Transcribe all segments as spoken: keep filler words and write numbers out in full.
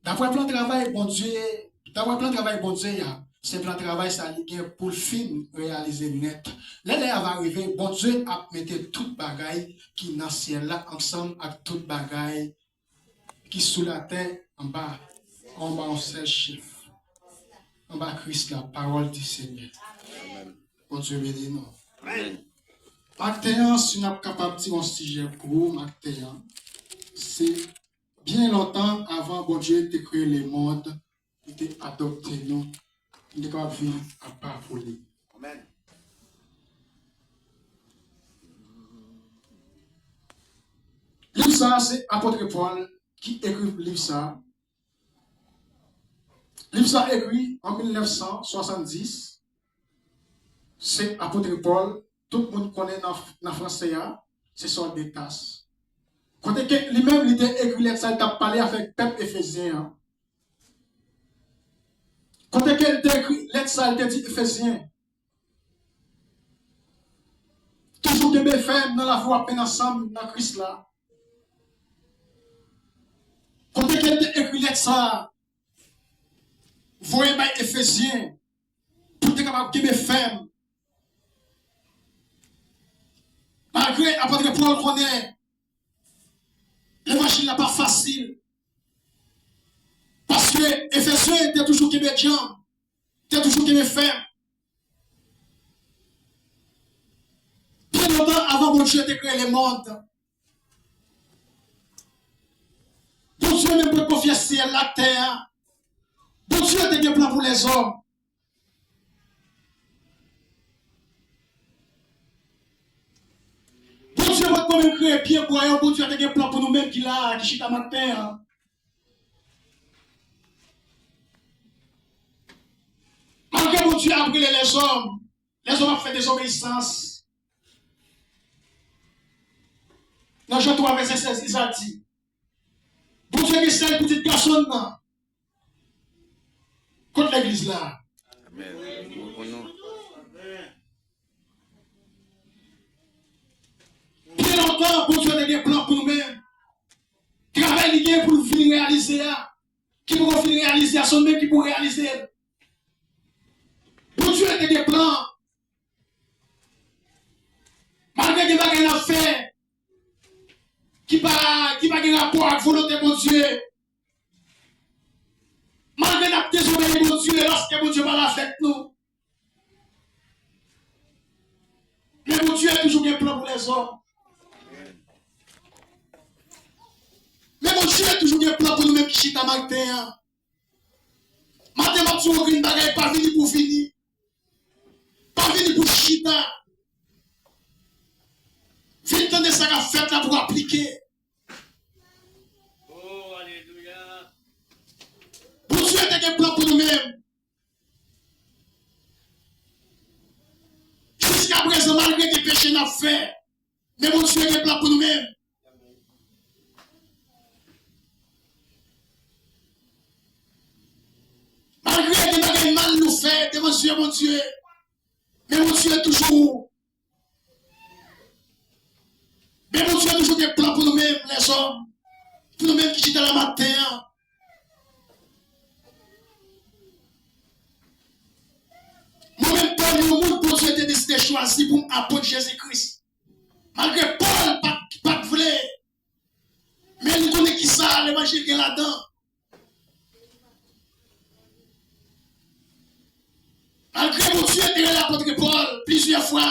Dapre plan travay Bondye, dapre plan travay Bondye a, se plan travay sa li gen pou l fin reyalize nèt. Lè lè a va rive, Bondye ap mete tout bagay ki nan syèl la ansanm ak tout bagay ki sou latè anba, anba yon sèl chèf, anba Kris la, pawòl di Senyè. Bondye beni nou. Maten an, si n ap kapab di yon sijè pou ou maten an, se byen lontan avan Bondye te kreye lemonn, li te adopte nou, nou te kapab viv apa pou li. Liv sa a, se apot Pòl ki ekri liv sa a. Liv sa a ekri an mil nèf san swasanndis. Se apot Pòl, tout moun konnen nan, nan franse a, se Saul de Tarse. Kote ke li menm, li te ekri lèt sa, li t ap pale avèk pèp efezyen an. Kote ke li te ekri lèt sa, li te di Efezyen, toujou kenbe fèm nan lavi w ap mennen ansanm nan Kris la. Kote ke li te ekri lèt sa, voye bay Efezyen, pou l te kapab kenbe fèm. Malgre apot Pòl konnen levanjil la pa fasil, paske Efezyen te toujou kenbe djanm, te toujou kenbe fèm. Byen lontan avan Bondye te kreye lemonn, Bondye menm te konfye syèl la ak tè a. Bondye te gen plan pou lèzòm. Bondye pa t konn menm kreye pyebwa yo, Bondye te gen plan pou nou menm ki la a, ki chita maten an. Malgre Bondye ap rele lèzòm, lèzòm ap fè dezobeyisans. Nan Jan twa vèsè sèz, li sa di, Bondye gen sèl pitit gason l nan. Kot legliz la? Amèn. Pou nou. Byen lontan, Bondye te gen plan pou nou menm. Travay li gen pou l vin reyalize a, ki poko fin reyalize a, se ou menm ki pou reyalize l. Bondye te gen plan. Malgre gen bagay n ap fè ki pa, ki pa gen rapò ak volonte Bondye, malgre n ap dezobeyi Bondye lòske Bondye pa la avèk nou, men Bondye toujou gen plan pou lèzòm. Men Bondye toujou gen plan pou nou menm ki chita maten an. Maten m ap di w yon grenn bagay, pa vini pou vini. Pa vini pou chita. Vin tande sa k ap fèt la pou w aplike. Oh, alelouya. Bondye te gen plan pou nou menm. Jiska prezan, malgre gen peche n ap fè, men Bondye gen plan pou nou menm. Malgre gen bagay mal nou fè devan zye Bondye, men Bondye toujou, men Bondye toujou gen plan pou nou menm, lèzòm, pou nou menm ki chita la maten an. Mwen menm, Pòl, yon moun Bondye te deside chwazi pou m apot Jezi Kris. Malgre Pòl pa t, pa t vle, men li konnen kisa levanjil gen ladan. Malgre Bondye te rele apot Pòl plizyè fwa,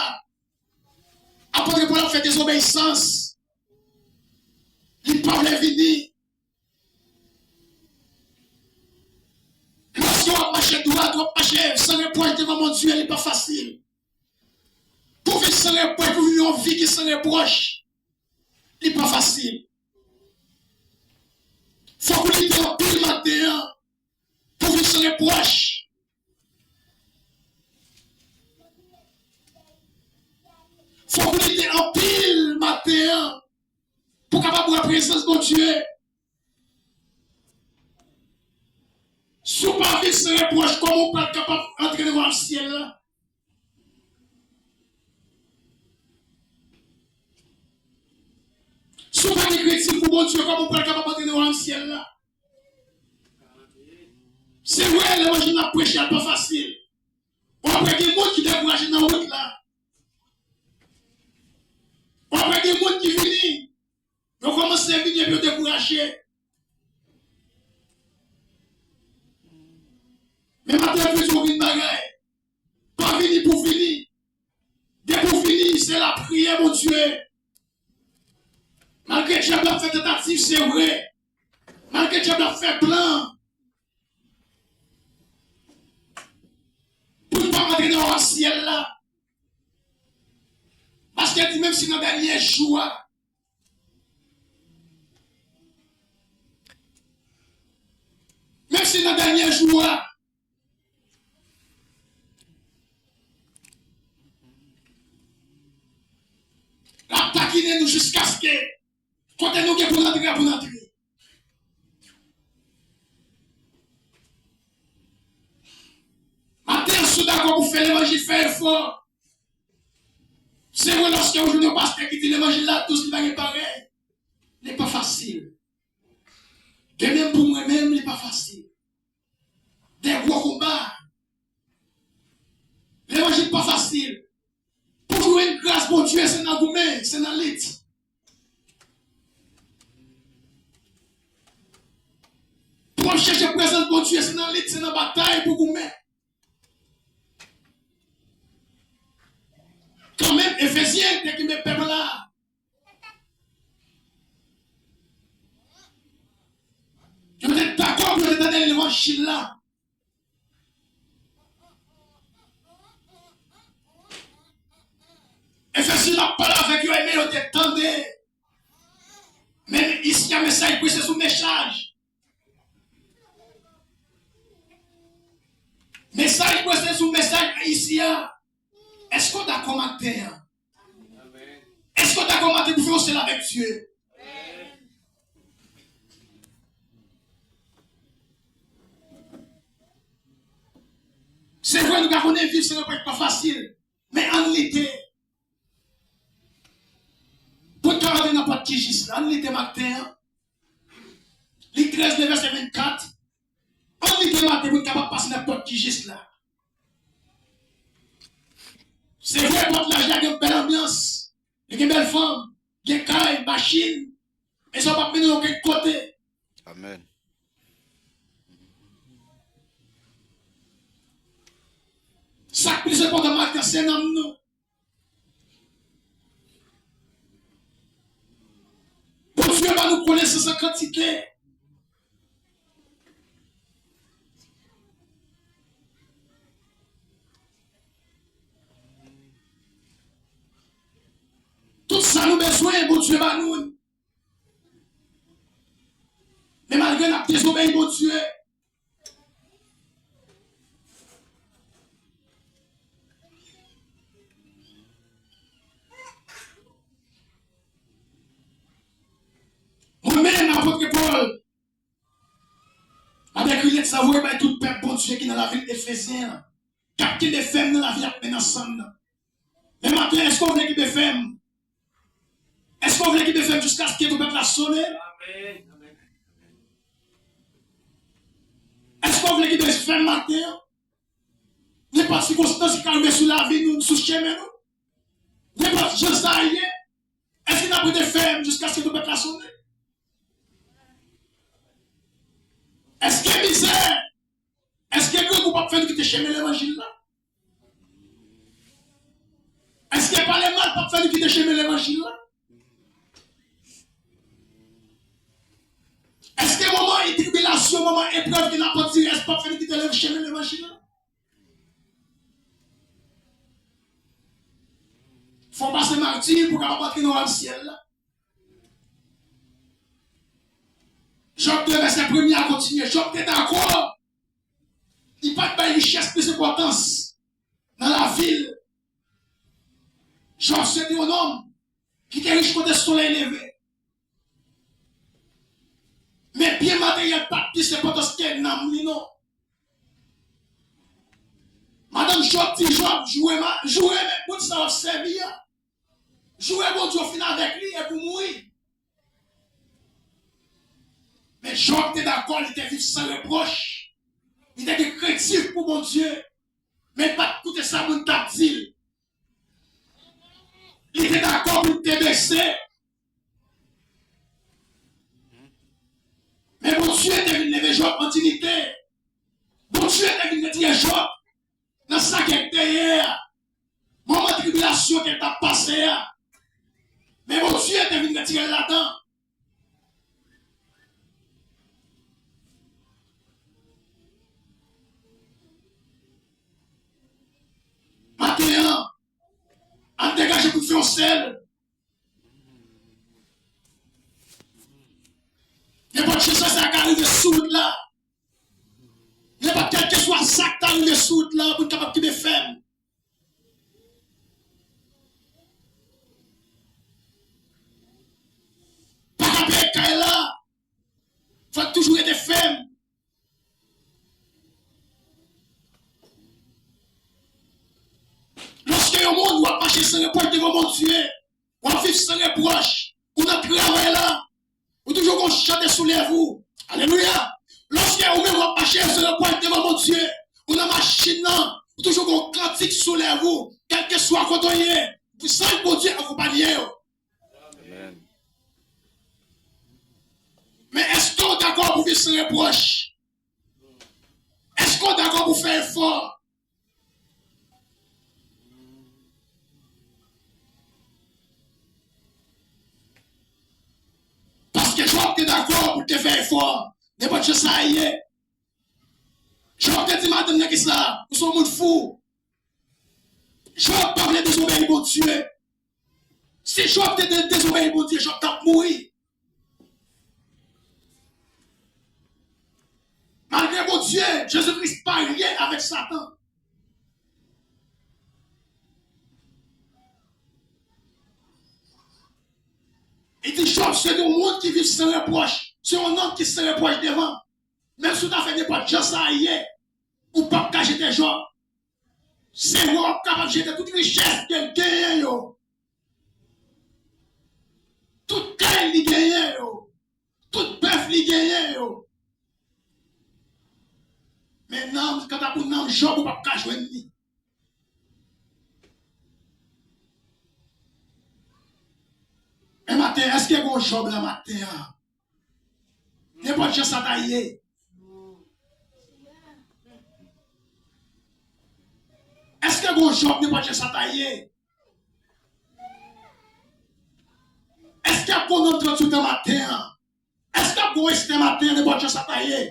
apot Pòl ap fè dezobeyisans. Li pa vle vini. Lòske w ap mache dwat, w ap mache san repwòch devan Bondye, li pa fasil. Pou viv san repwòch, pou viv yon vi ki san repwòch, li pa fasil. Fòk ou lite anpil maten an pou viv san repwòch. Fòk ou lite anpil maten an pou kapab wè prezans Bondye. Si w pa viv san repwòch, kòman w pral kapab antre nan wayòm syèl la? Si w pa gen krentif pou Bondye, kòman w pral kapab antre nan wayòm syèl la? Se vre, levanjil n ap preche a pa fasil. W ap wè gen moun ki dekouraje nan wout la. W ap wè gen moun ki vini, yo kòmanse vini epi yo dekouraje. Men maten an, Bondye di w vin bagay. Pa vini pou vini. Depi w vini, se lapriyè, Bondye. Malgre dyab la ap fè tantativ, se vre. Malgre dyab la ap fè plan pou n pa antre nan wayòm syèl la. Paske di, menm si nan dènye jou a, menm si nan dènye jou a, l ap takinen nou jiskaske kote nou gen pou n antre a pou n antre. Maten an, si w dakò pou fè levanjil, fè efò. Se vre, lòske w jwenn yon pastè ki di levanjil la dous, li pa gen parèy, li pa fasil. De menm pou mwen menm, li pa fasil. De gwo konba. Levanjil pa fasil. Pou jwenn gras Bondye, se nan goumen, se nan lit. Pou w ap chèche prezans Bondye, se nan lit, se nan batay pou goumen. Kanmenm, Efezyen te kenbe pèp la. Yo te dakò pou yo te tande levanjil la. Efezyen ap pale avèk yo, men yo te tande. Men isi a, mesaj preche sou mesaj. Mesaj preche sou mesaj isi a. Èske w dakò maten an? Èske w dakò maten pou fè yon sèl avèk Dye? Se vre, nou ka konnen viv se yon pa fasil, men ann lite. Pou n ka rantre nan pòt ki jis la, ann lite maten an. Lik trèz de vèsè vennkat. Ann lite maten pou n kapab pase nan pòt ki jis la. Se vre, pòt laj la gen bèl anbyans, li gen bèl fanm, gen kay, machin, men sa p ap mennen w okenn kote. Amèn. Sa k plis enpòtan maten an, se nanm nou. Bondye ba nou konesans an kantite. Tout sa nou bezwen, Bondye ba nou. Men malgre n ap dezobeyi Bondye, mwen menm, apot Pòl, m ap ekri lèt sa voye bay tout pèp Bondye ki nan lavil Efezyen an, k ap kenbe fèm nan lavi ak men ansanm nan. Men maten, èske w vle kenbe fèm? Èske w vle kenbe fèm jiskaske twonpèt la sonnen? Èske w vle kenbe fèm maten an? Nenpòt sikonstans ki ka rive sou lavi nou, sou chemen nou, nenpòt jan sa ye, èske n ap rete fèm jiskaske twonpèt la sonnen? Èske mizè, èske grangou p ap fè nou kite chemen levanjil la? Èske pale mal p ap fè nou kite chemen levanjil la? Èske moman tribilasyon, moman eprèv ke n ap andire, èske p ap fè nou kite le-, chemen levanjil la? Fò w pase mati pou w kapab antre nan wayòm syèl la. Jòb de vèsè premye a kontinye. Jòb te dakò. Li pa t bay richès plis enpòtans nan lavi l. Jòb se te yon nonm ki te rich kote solèy leve. Men byen materyèl pa t plis enpòtans ke nanm li non. Madanm Jòb di Jòb, joure ma-, joure menm moun sa w ap sèvi a. Joure Bondye w fin avèk li epi w mouri. Men Jòb te dakò, li te viv san repwòch. Li te gen krentif pou Bondye, men li pa t koute sa moun t ap di l. Li te dakò pou l te bese. Men Bondye te vin leve Jòb an diyite. Bondye te vin retire Jòb nan sa ke l te ye a. Moman tribilasyon ke l t ap pase a. Men Bondye te vin retire l ladan. Maten an, ann degaje pou n fè yon sèl. Nenpòt jan sa ka rive sou wout la. Nenpòt kèlkeswa sa k ta rive sou wout la, pou n kapab kenbe fèm. Pa ka peye kay la. Fò n toujou rete fèm. Lòske yon moun w ap mache san repwòch devan Bondye, w ap viv san repwòch, ou nan travay la, ou toujou gon chante sou lèv ou. Alelouya! Lòske ou menm w ap mache san repwòch devan Bondye, ou nan machin nan, ou toujou gon kantik sou lèv ou, kèlkeswa kote w ye, zanj Bondye akonpanye w. Amèn. Men èske w dakò pou viv san repwòch? Èske w dakò pou fè efò? Paske Jòb te dakò pou te fè efò, nenpòt jan sa ye. Jòb te di madanm nan kisa, ou se yon moun fou. Jòb pa vle dezobeyi Bondye. Si Jòb te de- dezobeyi Bondye, Jòb t ap mouri. Malgre Bondye, Jezi Kris parye avèk Satan. Li di Jòb se yon moun ki viv san repwòch, se yon nonm ki san repwòch devan. Menm si w ta fè nenpòt jan sa ye, ou p ap ka jete Jòb. Se w ap kapab jete tout richès ke l genyen yo. Tout kay li genyen yo. Tout bèf li genyen yo. Men nanm, kanta pou nanm Jòb, ou p ap ka jwenn li. Men maten, èske gon Jòb la maten an? Nenpòt jan sa ta ye. Èske gon Jòb nenpòt jan sa ta ye? Èske ap gon nonm tranntuit an maten an? Èske ap gon Estè maten an nenpòt jan sa ta ye?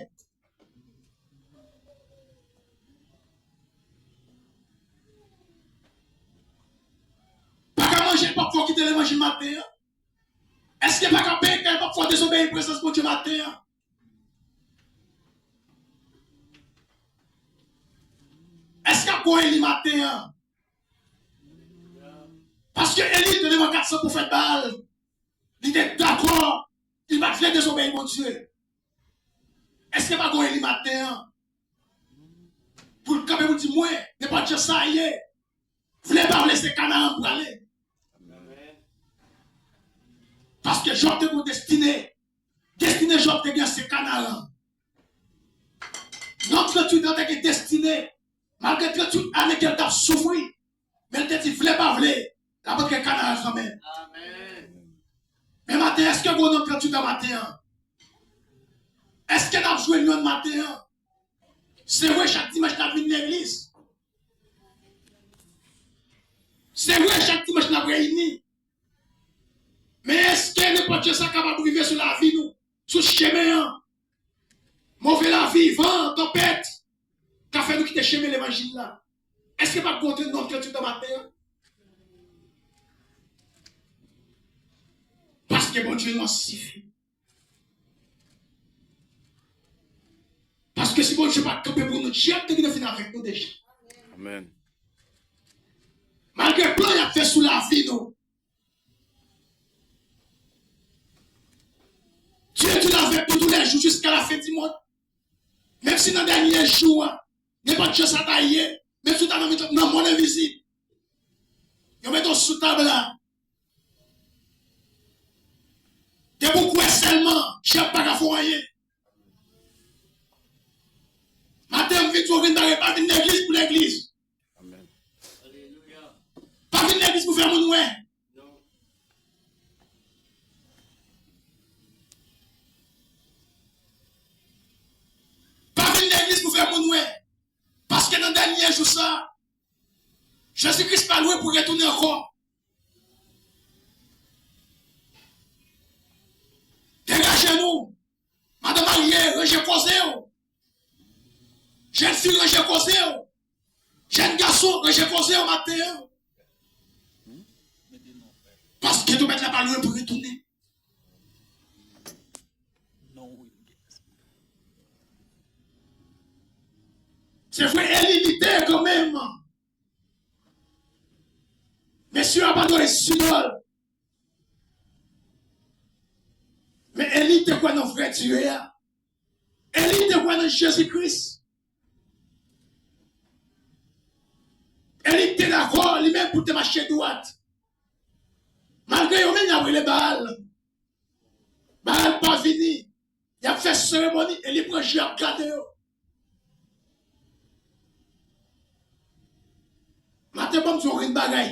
Pa ka manje, l p ap fè w kite levanjil maten an? Èske pa ka peye kay, pa fè w dezobeyi prezans Bondye maten an? Èske ap gon Eli maten an? Paske Eli te devan kat san pwofèt Baal. Li te dakò, li pa t vle dezobeyi Bondye. Èske pa gon Eli maten an? Pou l kanpe pou l di mwen, nenpòt jan sa ye, vle pa vle, se Kanaran m prale. Paske Jòb te gon destine. Destine Jòb te gen se Kanaran. Nonm tranntuit an te gen destine. Malgre tranntuit ane ke l t ap soufri, men l te di vle pa vle, l ap antre Kanaran kanmenm. Men maten, èske gon nonm tranntuit an maten an? Èske n ap jwenn yonn maten an? Se vre, chak dimanch n ap vin legliz. Se vre, chak dimanch n ap reyini. Men èske nenpòt jan sa kapab rive sou lavi nou, sou chemen an? Move lavi, van, tanpèt, ka fè nou kite chemen levanjil la. Èske pa gon nonm tranntuit an maten an? Paske Bondye nou an sifi. Paske si Bondye pa t kanpe pou nou, dyab te gentan fin avèk nou deja. Amèn. Malgre plan y ap fè sou lavi nou, Dieu est avec nous tous les jours jusqu'à la fin du monde. Menm si nan dènye jou a, nenpòt jan sa ta ye, menm si w ta nan mitan, nan mòn envizib, yo mete w sou tab la. Depi w kwè sèlman, dyab pa ka fè w anyen. Maten, di w vin bagay, pa vin legliz pou legliz. Pa vin legliz pou fè moun wè. Pa vin legliz pou fè moun wè. Paske nan dènye jou sa, Jezi Kris pa lwen pou retounen ankò. Degaje nou. Madan marye, ranje koze w. Jèn fi, ranje koze w. Jèn gason, ranje koze w maten an. Paske tou mèt la pa lwen pou retounen. Se vre, Eli lite kanmenm. Mesye ap adore zidòl. Men Eli te kwè nan vrè Dye a. Eli te kwè nan Jezi Kris. Eli te dakò, li menm, pou te mache dwat. Malgre yo menm y ap rele Baal. Baal pa vini. Y ap fè seremoni, Eli pran je, y ap gade yo. Maten, ban m di w yon grenn bagay.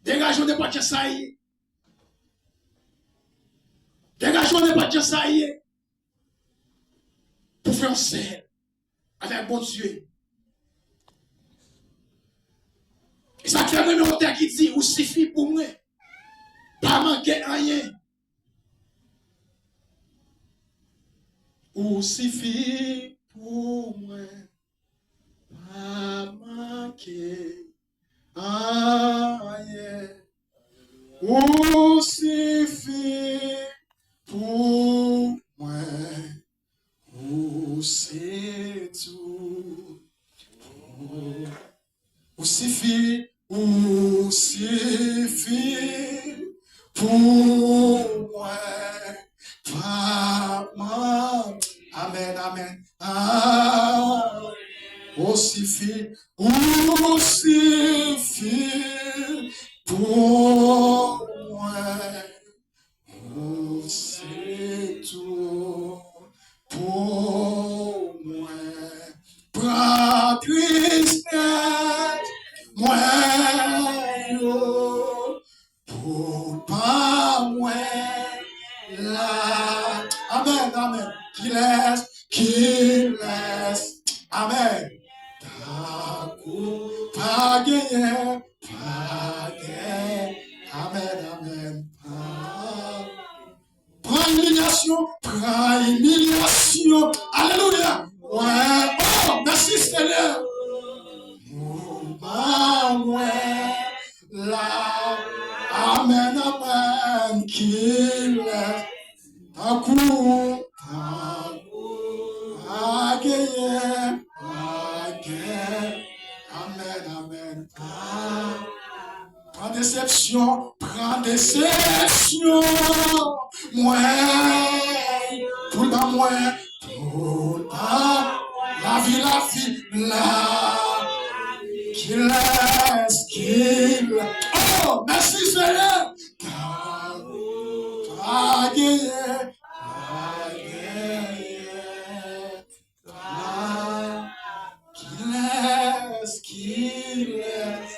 Degaje w nenpòt jan sa ye. Degaje w nenpòt jan sa ye. Pou fè yon sèl avèk Bondye. E sa k fè m renmen yon tèks ki di, ou sifi pou mwen. Pa manke anyen. Ou sifi pou mwen. Pa manke anyen. Ou sifi pou mwen. Ou se tou. Ou sifi, ou sifi pou mwen. Pa man. Amèn, amèn. Ah, ou sifi, ou sifi pou mwen. Ou se tou pou mwen. Pran tristès mwen yo pou pa mwen la. Amèn, amèn. Kilès, kilès. Amèn. Tankou pa genyen, pa genyen. Amèn, amèn. Pa Pran imilyasyon, pran imilyasyon. Alelouya. Wè, oh, mèsi Senyè. Ou ban mwen la. Amèn, amèn. Kilè tankou, tankou, pa genyen, pa genyen. Amèn, amèn. Pa Pran desepsyon, pran desepsyon mwen, pou l ban mwen, pou l ban lavi, lavi, lavi. Kilès, kilès. Oh, mèsi Senyè. Pa genyen, pa genyen. Kilès, kilès,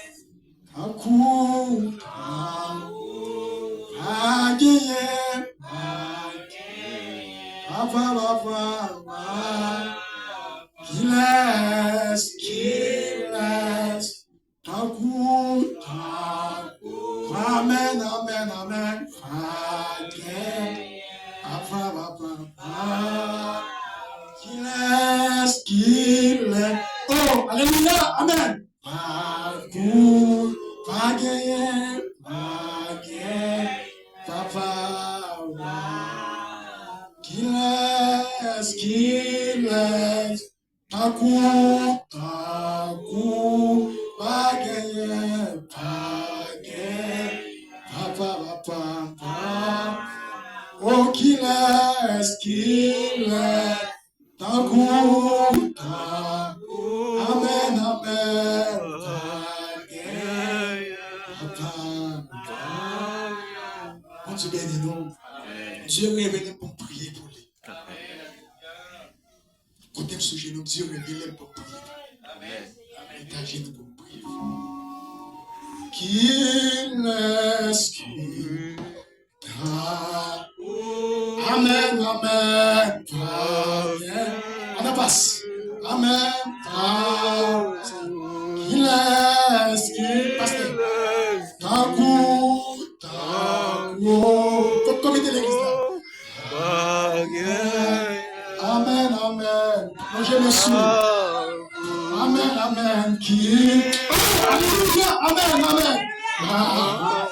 tankou, tankou, pa genyen, pa genyen, papa, papa, papa. Kilès, kilès, tankou, tankou. Amèn, amèn, amèn. Pa genyen. Papa, papa, papa. Kilès, kilès. Oh, alelouya. Amèn. Tankou, pa genyen, pa genyen. Papa, papa. Kilès, kilès. Tankou, tankou, pa genyen, pa genyen, papa, papa, papa. O kilès, kilès, tankou, tankou, amèn, amèn, pa genyen, papa, papa. Bondye beni nou. Bondye revele pou m priye pou li. Kote m sou jenou m, Dye revele m pou m priye. Amèn. Mete ajenou pou m priye. Kilès ki ta... Amèn, amèn. Amèn. Ann anfas. Amèn. Amèn. Kilès ki... Pastè. Tankou, tankou. Kot komite legliz la? Amèn, amèn. Lonje men sou li. Amèn, amèn. Ki... Alelouya. Amèn, amèn. Pa,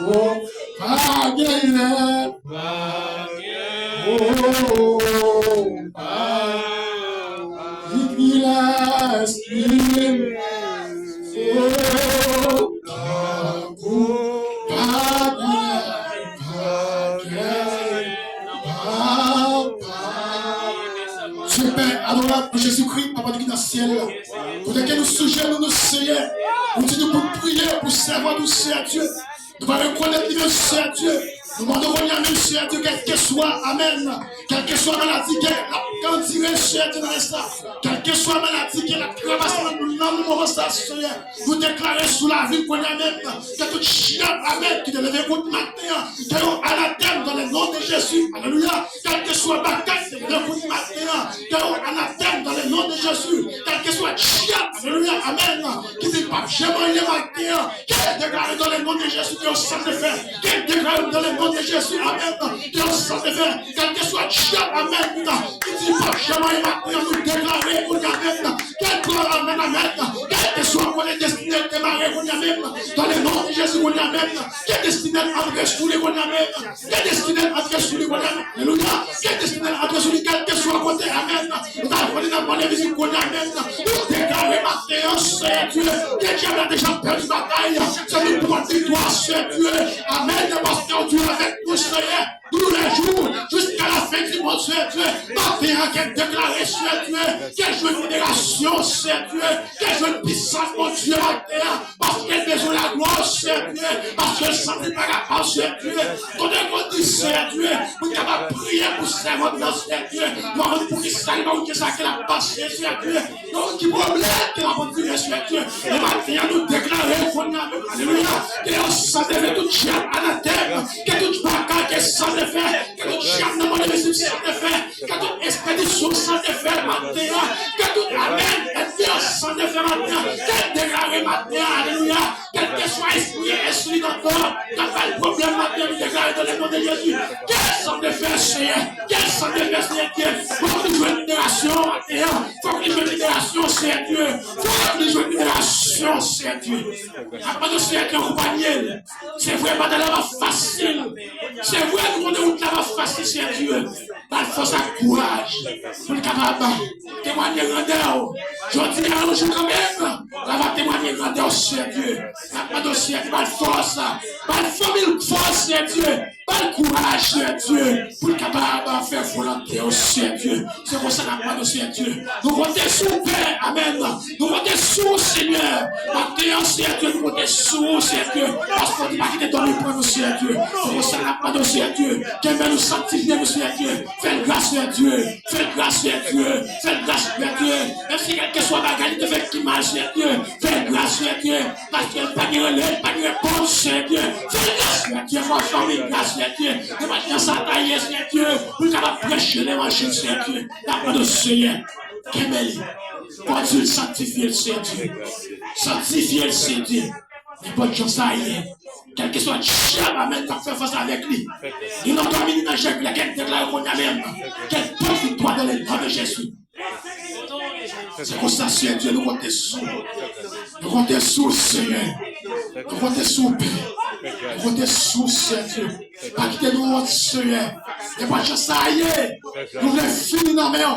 oh, pa genyen. Oh, oh, oh, oh. Kilès ki... Oh, tankou pa gen, pa gen, pa, pa. Dye Pè adorab, Jezikri, Papa nou ki nan syèl la. Kote ke nou sou jenou nou, Seyè, nou di nou pou priye pou sèvant ou, Seyè Dye. Nou pa rekonèt li menm, Seyè Dye. Nou mande w kounye a menm, Seyè Dye, kèlkeswa, amèn, kèlkeswa maladi ke l ap andire, Seyè Dye, nan rès la, kèlkeswa maladi ke l ap trapase nan nanm moman sa, Seyè, nou deklare sou lavi l kounye a menm, ke tout dyab, amèn, ki te leve kont maten an, ke yo anatèm dans le nom de Jésus. Alelouya. Kèlkeswa bagay ki te leve kont maten an, ke yo anatèm dans le nom de Jésus. Kèlkeswa dyab, alelouya, amèn, ki di l p ap janm anyen maten an, ke deklare dans le nom de Jésus ke yo sans effet. Ke deklare dans le nom de Jésus, amèn, ke yo sans effet. Kèlkeswa dyab, amèn, ki di l p ap janm anyen maten an, nou deklare kounye a menm, kèlke, amèn, amèn, kèlkeswa kote destine l te mare kounye a menm, dans le nom de Jésus kounye a menm, ke destine l antre sou li kounye a menm, ke destine l antre sou li kounye a menm. Alelouya. Ke destine l antre sou li, kèlkeswa kote, amèn. Nou ta konnen nan mande vizit kounye a menm. Nou deklare maten an, Seyè Dye, ke dyab la deja pèdi batay. Se nou ki pran viktwa, Seyè Dye. Amèn. Paske w Dye avèk nou, Seyè. Toulejou, jiska lafen di mond, Seyè Dye. Maten an, ke deklare, Seyè Dye, ke jwenn liberasyon, Seyè Dye, ke jwenn pisans, Bondye, maten an. Paske l bezwen laglwa w, Seyè Dye. Paske l santi l pa kapab, Seyè Dye. Kote w di, Seyè Dye, pou n kapab priye pou sèvant nan, Seyè Dye. Nou pa konn poukisa li pa konn kisa ke l ap pase, Seyè Dye. Nou pa konn ki pwoblèm ke l ap andire, Seyè Dye. E maten an, nou deklare kounye a menm, alelouya, ke yo sans effet, tout dyab anatèm, ke tout baka ke sans effet, ke tout dyab nan mond envizib sans effet, ke tout espedisyon sans effet maten an, ke tout, amèn, espedisyon sans effet maten an, ke deklare maten an, alelouya. Kèlkeswa espri ensidan k ap bay pwoblèm maten, nou deklare dans le nom de Jésus. Ke sans effet, Seyè. Ke sans effet, Seyè Dye. Fòk nou jwenn liberasyon maten an. Fòk nou jwenn liberasyon, Seyè Dye. Fòk nou jwenn liberasyon, Seyè Dye. N ap mande Seyè Dye akonpanye l. Se vre, batay la pa fasil. Se vre, nou konnen wout la pa fasil, Seyè Dye. Ba l fòs ak kouraj pou l kapab temwanye grandè w. Jodi a, yon jou kanmenm, l ava temwanye grandè w, Seyè Dye. N ap mande w, Seyè Dye, ba l fòs, ba l fanmi l fòs, Seyè Dye. Ba l kouraj, Seyè Dye, pou l kapab fè volonte w, Seyè Dye. Se konsa n ap mande w, Seyè Dye. Nou konte sou w, Pè. Amèn. Nou konte sou w, Senyè. Maten an, Seyè Dye, nou konte sou w, Seyè Dye. Paske w di pa kite dòmi pran nou, Seyè Dye. Se konsa n ap mande w, Seyè Dye. Kenbe nou, sanktifye nou, Seyè Dye. Fè l gras, Seyè Dye. Fè l gras, Seyè Dye. Fè l gras, Seyè Dye. Menm si kèlkeswa bagay li te fè ki mal, Seyè Dye. Fè l gras, Seyè Dye. Paske l pa gen rele, l pa gen repons, Seyè Dye. Fè l gras, Seyè Dye. Fè fanmi l gras, Seyè Dye. Nenpòt jan sa ta ye, Seyè Dye. Pou l kapab preche levanjil, Seyè Dye. N ap mande w, Seyè. Kenbe li. Kondui l, sanktifye l, Seyè Dye. Sanktifye l, Seyè Dye. Nenpòt jan sa ye, kèlkeswa dyab, amèn, k ap fè fas avèk li, li nan dòmi, li nan jèk la, ke l deklare kounye a menm, ke l pran viktwa dans le nom de Jésus. Se konsa, Seyè Dye, nou konte sou ou. Nou konte sou ou, Senyè. Nou konte sou ou, Pè. Nou konte sou ou, Seyè Dye. Pa kite nou wont, Senyè. Nenpòt jan sa ye, nou vle fini nan men w.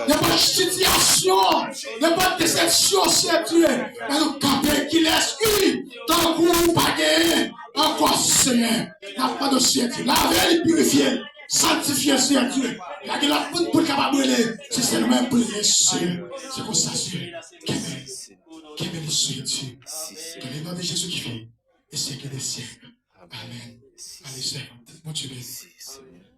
Nenpòt sitiyasyon, nenpòt desepsyon, Seyè Dye, men nou kanpe, kilès ki tankou ou pa genyen ankò, Senyè. N ap mande w, Seyè Dye, lave li, pirifye l, sanktifye l, Seyè Dye. Pa gen lòt moun pou l kapab rele, se sèl ou menm pou l ye, Senyè. Se konsa, Senyè. Kenbe, kenbe li, Seyè Dye. Dans le nom de Jésus qui vit, et siècle des siècles. Amèn. Ale, sèvant. Bondye beni.